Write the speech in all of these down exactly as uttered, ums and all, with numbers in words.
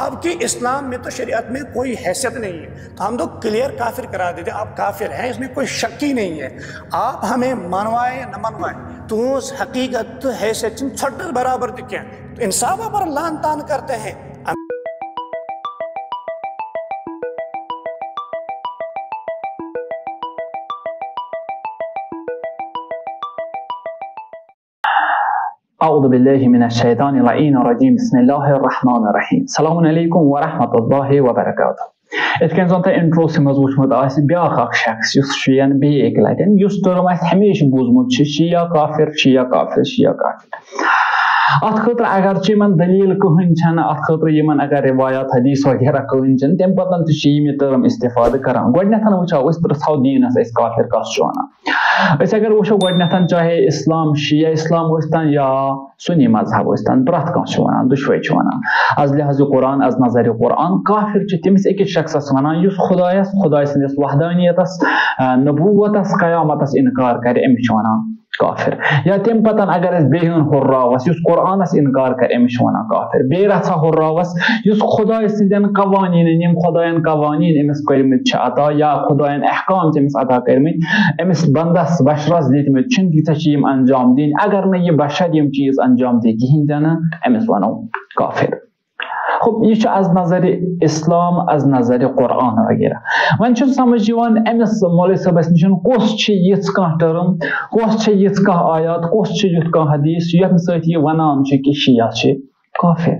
आपकी इस्लाम में तो शरीयत में कोई हैसियत नहीं है, तो हम तो क्लियर काफिर करार देते हैं, आप काफिर हैं, इसमें कोई शक ही नहीं है। आप हमें मनवाएं न मनवाएं, تُہٕنٛز حقیٖقت تہٕ حیثیت چھِنہٕ ژھۄٹَس برابر تہِ کینٛہہ۔ تو انصاف پر لان تان کرتے ہیں۔ اعوذ باللہ من الشیطان اللعین الرجیم، بسم اللہ الرحمن الرحیم۔ السلام علیکم ورحمۃ اللہ وبرکاتہ۔ یِتھ کٔنۍ زَن تۄہہِ انٹروسٕے منٛز وٕچھمُت آسہِ، بیٛاکھ اکھ شخص یُس شیعن بیٚیہِ اَکہِ لَٹہِ، یُس ٹٔرٕم اَسہِ ہمیشہِ بوٗزمُت چھِ، شیعہ کافر، شیعہ کافر، شیعہ کافر۔ اَتھ خٲطرٕ اگرچہِ یِمن دٔلیٖل کٕہٕنۍ چھَنہٕ، اَتھ خٲطرٕ یِمن اگر رِوایات حدیث وغیرہ کٕہٕنۍ چھَنہٕ، تَمہِ پَتہٕ تہِ چھِ یِم یہِ ٹٔرٕم استفادٕ کران۔ گۄڈٕنٮ۪تھ وٕچھو أسۍ، پرٛژھو دیٖنَس أسۍ کافر کَس چھِ وَنان۔ أسۍ اگر وٕچھو گۄڈٕنٮ۪تھ، چاہے اسلام، شیعہ اسلام ٲسۍ تن یا سنی مذہب ٲسۍ تن، پرٛٮ۪تھ کانٛہہ چھُ وَنان، دُشوَے چھِ وَنان۔ از لحاظ قرآن، از نظرِ قرآن، کافر چھِ تٔمِس أکِس شخصس وَنان، یُس خدایس، خداے سٕنٛدِس وحدانیتس، آ، نبوتس، قیامتس انکار کرِ، أمِس چھِ وَنان کافر۔ یا تَمہِ پتن اگر أسۍ بیٚیہِ ہن ہُرراوس، یُس قرآنس انکار کرِ، أمِس چھِ وَنان کافر۔ بیٚیہِ رژھا ہُرراوس، یُس خداے سٕنٛدٮ۪ن قوانیٖنن، یِم خداین قوانیٖن أمِس کٔرمٕتۍ چھِ عطا، یا خداین احکام چھِ أمِس عطا کٔرمٕتۍ، أمِس بندس، بشرس دِتمٕتۍ چھِنہٕ، تیٖژاہ چھِ یِم انجام دِنۍ۔ اگر نہٕ یہِ بشر یِم چیٖز انجام دِ کِہیٖنۍ تہِ نہٕ، أمِس وَنو کافر۔ خب، یہِ چھُ از نظرِ اسلام، از نظرِ قرآن وغیرہ۔ وۄنۍ چھُنہٕ سمجھ یِوان أمِس مولوی صٲبس نِش کۄس چھِ یِژھ کانٛہہ ٹٔرٕم، کۄس چھِ یِژھ کانٛہہ آیات، کۄس چھِ یُتھ کانٛہہ حدیث ییٚمہِ سۭتۍ یہِ ونان چھِ کہِ شیعہ چھِ کافر۔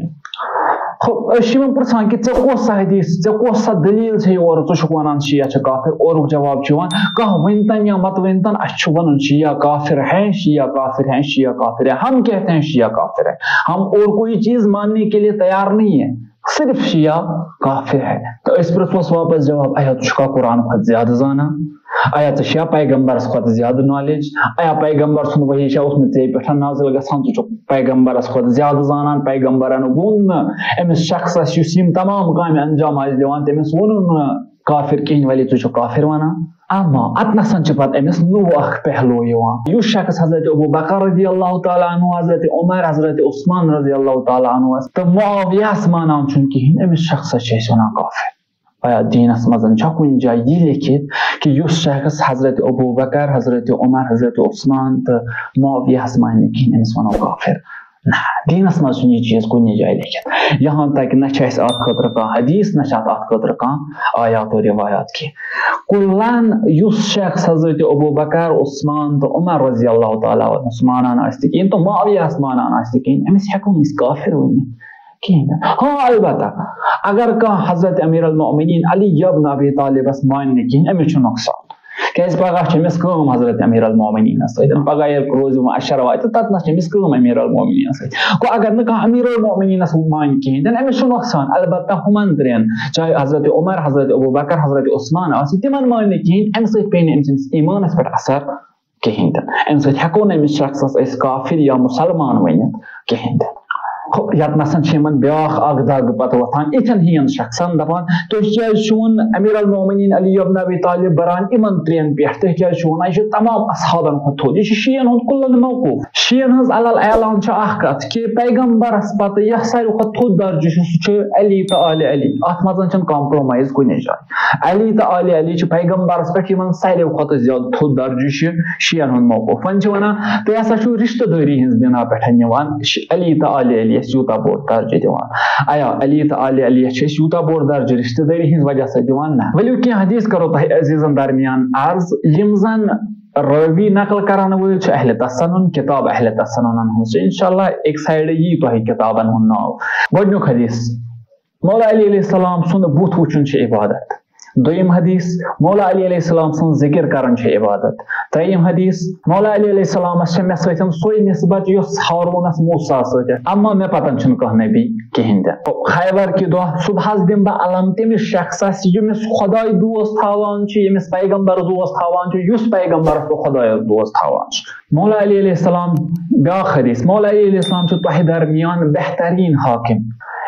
خب، أسۍ چھِ یِمن پرژھان کہِ ژےٚ کۄس سا حدیث، ژےٚ کۄس سا دٔلیٖل چھےٚ یورٕ، ژٕ چھُکھ ونان شیعہ چھِ کافر؟ اورُک جواب چھُ یِوان، کانٛہہ ؤنۍ تن یا مت ؤنۍ تن، اَسہِ چھُ ونُن شیعہ کافر ہیں، شیعہ کافر ہیں، شیعہ کافر ہیں۔ ہم کہتے ہیں شیعہ کافر ہیں، ہم اور کوئی چیز ماننے کے لیے تیار نہیں ہے، صرف شیعہ کافر ہے۔ تہٕ أسۍ پرژھوس واپس جواب، ایا ژٕ چھُکھا قرآن کھۄتہٕ زیادٕ زانان؟ ایا ژےٚ چھا پیغمبرس کھۄتہٕ زیادٕ نالیج؟ ایا پیغمبر سُنٛد وحی چھا اوسمُت ژےٚ پٮ۪ٹھ نازل گژھان؟ ژٕ چھُکھ پیغمبرس کھۄتہٕ زیادٕ زانان۔ پیغمبرن ووٚن نہٕ أمِس شخصس یُس یِم تمام کامہِ انجام آسہِ دِوان، تٔمِس ووٚنُن نہٕ کافر کِہیٖنۍ، ولی ژٕ چھُکھ کافر ونان۔ اما اتنسن چھِ پتہٕ أمِس نوٚو اکھ پہلو یِوان۔ یُس شخص حضرت ابو بکر رضی اللہ تعالیٰ عنہ، حضرت عمر، حضرت عثمان رضی اللہ تعالیٰ عنہ تہٕ معاویہس مانان چھُنہٕ کِہیٖنۍ، أمِس شخصس چھِ أسۍ ونان کافر۔ آیا دیٖنس منٛز چھا کُنہِ جایہِ یہِ لیکھِتھ کہِ یُس شخص حضرت ابو بکر، حضرت عمر، حضرت عثمان تہٕ معاویہس مانہِ نہٕ کِہیٖنۍ، أمِس ونو کافر؟ نہ، دیٖنس منٛز چھُنہٕ یہِ چیٖز کُنہِ جایہِ لیکھِتھ۔ یہاں تک نہ چھِ اَسہِ اَتھ خٲطرٕ کانٛہہ حدیث، نہ چھِ اَتھ، اَتھ خٲطرٕ کانٛہہ آیات و رِوایات کینٛہہ۔ کُلن یُس شخص حضرت ابو بکر، عثمان تہٕ عمر رضی اللہ تعالیٰ عنہس مانان آسہِ تہِ کِہیٖنۍ تہٕ معاویہس مانان آسہِ تہِ کِہیٖنۍ، أمِس ہٮ۪کو نہٕ أسۍ کافر ؤنِتھ کِہیٖنۍ تہِ۔ ہاں، البتہ اگر کانٛہہ حضرت امیر المومنین علی ابن ابی طالبس مانہِ نہٕ کِہیٖنۍ، أمِس چھُ نۄقصان۔ کیازِ پگاہ چھِ أمِس کٲم حضرت امیر المومنینس سۭتۍ۔ پگاہ ییٚلہِ روزِ وۄنۍ اشر واتہِ، تتنس چھِ أمِس کٲم امیر المومنینس سۭتۍ۔ گوٚو اگر نہٕ کانٛہہ امیر المومنینس مانہِ کِہیٖنۍ، تیٚلہِ أمِس چھُ نۄقصان۔ البتہ ہُمن ترٛٮ۪ن، چاہے حضرت عمر، حضرت ابو بکر، حضرت عثمان آسہِ، تِمن مانہِ نہٕ کِہیٖنۍ، امہِ سۭتۍ پیٚیہِ نہٕ أمۍ سٕنٛدِس ایٖمانس پٮ۪ٹھ اثر کِہیٖنۍ تہِ نہٕ۔ امہِ سۭتۍ ہٮ۪کو نہٕ أمِس شخصس أسۍ کافر یا مسلمان ؤنِتھ کِہیٖنۍ تہِ نہٕ۔ ہو، یتھ نسن چھِ یِمن بیٛاکھ اکھ دگ پتہٕ وۄتھان، یِتھٮ۪ن ہِوٮ۪ن شخصن دپان، تُہۍ کیٛازِ چھِو نہٕ امیر المومنین علی ابن ابی طالب بران یِمن ترٛٮ۪ن پٮ۪ٹھ؟ تُہۍ کیٛازِ چھِو ونان یہِ چھُ تمام اصحابن کھۄتہٕ تھوٚد؟ یہِ چھُ شیعن ہُنٛد کُلن موقوف۔ شیعن ہٕنٛز علل اعلان چھِ اکھ کتھ کہِ پیغمبرس پتہٕ یۄس ساروی کھۄتہٕ تھوٚد درجہٕ چھُ، سُہ چھُ علی تہٕ آلِ علی۔ اتھ منٛز چھنہٕ compromise کُنہِ جایہِ۔ علی تہٕ آلِ علی چھِ پیغمبرس پٮ۪ٹھ یِمن ساروی کھۄتہٕ زیادٕ تھوٚد درجہٕ چھُ شیعن ہُنٛد موقوف۔ وۄنۍ چھِ ونان، تُہۍ ہسا چھِو رشتہٕ دٲری ہٕنٛز بنا پٮ۪ٹھ نِوان ش-، علی تہٕ آلِ علی یس یوٗتاہ بوٚڑ درجہٕ دِوان۔ ایا، علی تہٕ آلِ علی یس چھِ أسۍ یوٗتاہ بوٚڑ درجہٕ رشتہٕ دٲری ہٕنٛز وجہ سۭتۍ دِوان؟ نہ۔ ؤلِو کینٛہہ حدیث کرو تۄہہِ عزیزن درمیان عرض، یِم زن رٲوی نقل کران وٲلۍ چھِ اہل تسنن، کتاب اہل تسننن ہٕنٛز چھِ۔ انشاءاللہ أکۍ سایڈٕ یی تۄہہِ کتابن ہُنٛد ناو۔ گۄڈٕنیُک حدیث، مولا علی علیہ السلام سُنٛد بُتھ وٕچھُن چھِ عبادت۔ دوٚیِم حدیث، مولا علی علیہ السلام سُنٛد ذِکِر کرُن چھِ عبادت۔ ترٛیٚیِم حدیث، مولا علی علیہ السلامس چھِ مےٚ سۭتۍ سۄے نسبت یۄس ہارونس موسیٰ سۭتۍ ٲس، اما مےٚ پتن چھُنہٕ کانٛہہ نبی کِہیٖنۍ تہِ۔ خیبر کہِ دۄہ صُبحس دِمہٕ بہٕ علم تٔمِس شخصس ییٚمِس خۄداے دوست تھاوان چھُ، ییٚمِس پیغمبر دوست تھاوان چھُ، یُس پیغمبرس تہٕ خۄدایس دوست تھاوان چھُ۔ مولا علی علیہ السلام، بیٛاکھ حدیث، مولا علی علیہ السلام چھُ تۄہہِ درمیان بہتریٖن حاکم۔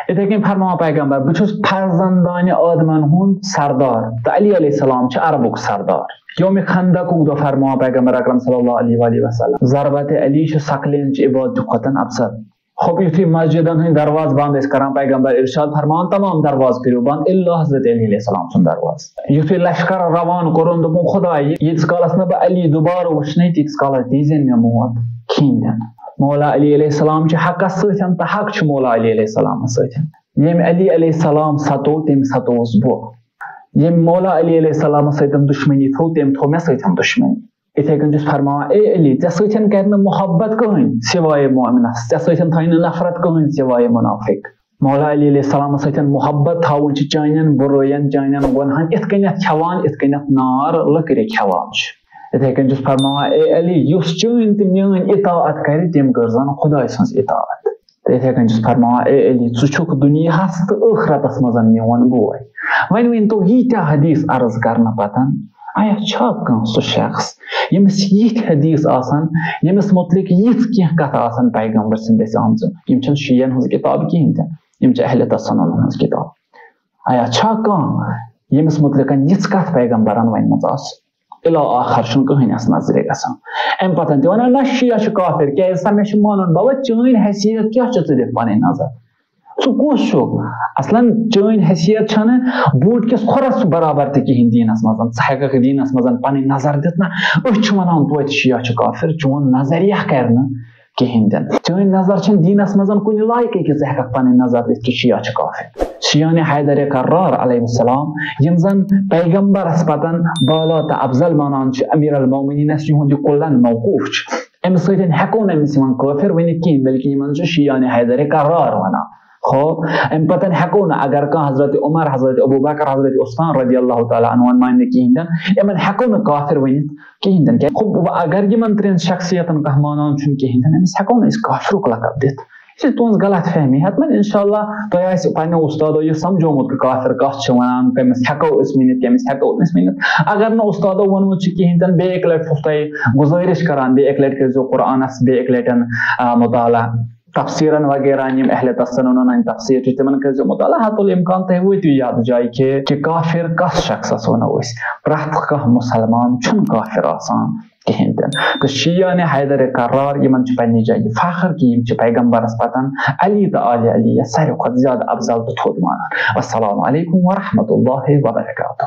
یِتھے کٔنۍ فرماوان پیغمبر، بہٕ چھُس فرزندانہِ آدمن ہُنٛد سردار تہٕ علی علیہ السلام چھُ عربُک سردار۔ یومِ خندقُک دۄہ فرماوان پیغمبر اکرم صلی اللہ علیہ وآلہ وسلم، ضربت علی چھُ ثقلین چہِ عبادتہِ کھۄتن افضل۔ خب، یُتھُے مسجدن ہٕنٛدۍ دروازٕ بنٛد ٲسۍ کران، پیغمبر ارشاد فرماوان، "تمام دروازٕ کٔرِو بنٛد، الا حضرت علی علیہ السلام سُنٛد دروازٕ۔" یُتھُے لشکر روان کوٚرُن، دوٚپُن، "خداے، ییٖتِس کالس نہٕ بہٕ علی دوبارٕ وٕچھنَے، تیٖتِس کالس دیٖزٮ۪ن مےٚ موت کِہیٖنۍ تہِ نہٕ۔" مولا علی علیہ السلام چھُ حقس سۭتۍ تہٕ حق چھُ مولا علی علیہ السلامس سۭتۍ۔ ییٚمۍ علی علیہ السلام ستو، تٔمۍ ستووُس بہٕ۔ ییٚمۍ مولا علی علیہ السلامس سۭتۍ دُشمنی تھوٚو، تٔمۍ تھوٚو مےٚ سۭتۍ دُشمنی۔ یِتھے کٔنۍ چھُس فرماوان، "اے علی، ژےٚ سۭتۍ کرِ نہٕ محبت کٕہٕنۍ سوائے مومنس، ژےٚ سۭتۍ تھایہِ نہٕ نفرت کٕہٕنۍ سوائے منافق۔" مولا علی علیہ السلامس سۭتۍ محبت تھاوُن چھُ چانٮ۪ن بُرٲین، چانٮ۪ن گۄنہن اِتھ کٔنٮ۪تھ کھٮ۪وان، اِتھ کٔنٮ۪تھ نار لٔکرِ کھٮ۪وان چھُ۔ یِتھے کٔنۍ چھُس فرماوان، "اے علی، یُس چٲنۍ تہٕ میٲنۍ اطاعت کرِ، تٔمۍ کٔر زن خداے سٕنٛز اطاعت۔" تہٕ یِتھے کٔنۍ چھُس فرماوان، "اے علی، ژٕ چھُکھ دُنیاہس تہٕ ٲخرتس منٛز میون بوے۔" وۄنۍ ؤنۍ تو، ییٖتیٛاہ حدیث عرض کرنہٕ پتن آیا چھا کانٛہہ سُہ شخص، ییٚمِس یِتھۍ حدیث آسن، ییٚمِس مُتعلِق یِژھ کینٛہہ کتھٕ آسن پیغمبر سٕنٛدِ دٔسۍ آمژٕ؟ یِم چھِنہٕ شیعن ہٕنٛز کِتاب کِہیٖنۍ تہِ، یِم چھِ اہل تسنن ہٕنٛز کِتاب۔ آیا چھا کانٛہہ، ییٚمِس مُتعلِقن یِژھ کتھ پیغمبرن ؤنمٕژ آسہِ؟ الا آخر چھُنہٕ کٕہٕنۍ اَسہِ نظرِ گژھان۔ اَمہِ پتہٕ تہِ وَنان، "نہ، شیعہ چھُ کافر، کیٛازِ سا مےٚ چھُ مانُن۔" بابا، چٲنۍ حیثیت کیٛاہ چھِ ژٕ دِکھ پنٕنۍ نظر؟ ژٕ کُس چھُکھ؟ اصلاً چٲنۍ حیثیت چھَنہٕ بوٗٹہٕ کِس کھۄرَس برابر تہِ کِہیٖنۍ دیٖنَس منٛز۔ ژٕ ہٮ۪کَکھ دیٖنَس منٛز پَنٕنۍ نظر دِتھ؟ نہ، أسۍ چھِ وَنان توتہِ شیعہ چھُ کافر، چون نظریہ کَرِ نہٕ کِہیٖنۍ تہِ نہٕ۔ چٲنۍ نظر چھَنہٕ دیٖنَس منٛز کُنہِ لایقٕے کہِ ژٕ ہٮ۪کَکھ پَنٕنۍ نظر دِتھ کہِ شیعہ چھُ کافر۔ شیعانِ حیدرِ کرار علیہ السلام، یِم زَن پیغمبرَس پَتَن بالا تہٕ افضل مانان چھِ، امیر المومنینَس یِہُنٛد یہِ کُلَن موقوٗف چھُ، اَمہِ سۭتۍ ہٮ۪کو نہٕ أمِس یِوان کٲفر ؤنِتھ کِہیٖنۍ، بلکہِ یِمَن چھُ شیعانِ حیدرِ کرار وَنان۔ ہو، اَمہِ پَتہٕ ہٮ۪کو نہٕ، اگر کانٛہہ حضرت عمر، حضرت ابوبکر، حضرت عثمان رضی اللہ تعالیٰ عنہُن مانہِ نہٕ کِہیٖنۍ تہِ نہٕ، یِمَن ہٮ۪کو نہٕ کافر ؤنِتھ کِہیٖنۍ تہِ نہٕ۔ کیٛازِ؟ خب، وۄنۍ اگر یِمَن ترٛٮ۪ن شخصیتَن کانٛہہ مانان چھُنہٕ کِہیٖنۍ تہِ نہٕ، أمِس ہٮ۪کو نہٕ أسۍ کافرُک لقب دِتھ۔ یہِ چھِ تُہٕنٛز غلط فہمی۔ حتماً اِنشاءاللہ تۄہہِ آسہِ پنٛنیو اُستادو یہِ سمجھومُت کہِ کافر کَس چھِ وَنان، کٔمِس ہٮ۪کو أسۍ ؤنِتھ، کٔمِس ہٮ۪کو نہٕ أسۍ ؤنِتھ۔ اگر نہٕ اُستادو ووٚنمُت چھُ کِہیٖنۍ تہِ نہٕ، بیٚیہِ اَکہِ لَٹہِ چھُس تۄہہِ گُزٲرِش کران، بیٚیہِ اَکہِ لَٹہِ کٔرۍزیو قرآنَس بیٚیہِ اَکہِ لَٹٮ۪ن، آ، مطالعہ۔ تفسیرن وغیرہ، یِم اہل تسنن ہٕنٛدۍ تفسیر چھِ، تِمن کٔرۍزیو مطالعہ۔ حتی الامکان تُہۍ وٲتِو یتھ جایہِ کہِ، کہِ کافر کس شخصس ونو أسۍ۔ پرٛٮ۪تھ کانٛہہ مسلمان چھُنہٕ کافر آسان کِہیٖنۍ تہِ نہٕ۔ تہٕ شیعانِ حیدر کرار، یِمن چھُ پننہِ جایہِ فخر کہِ یِم چھِ پیغمبرس پتن علی تہٕ آلِ علی یس ساروی کھۄتہٕ زیادٕ افضل تہٕ تھوٚد مانان۔ السلام علیکم ورحمۃ اللہ وبرکاتہ۔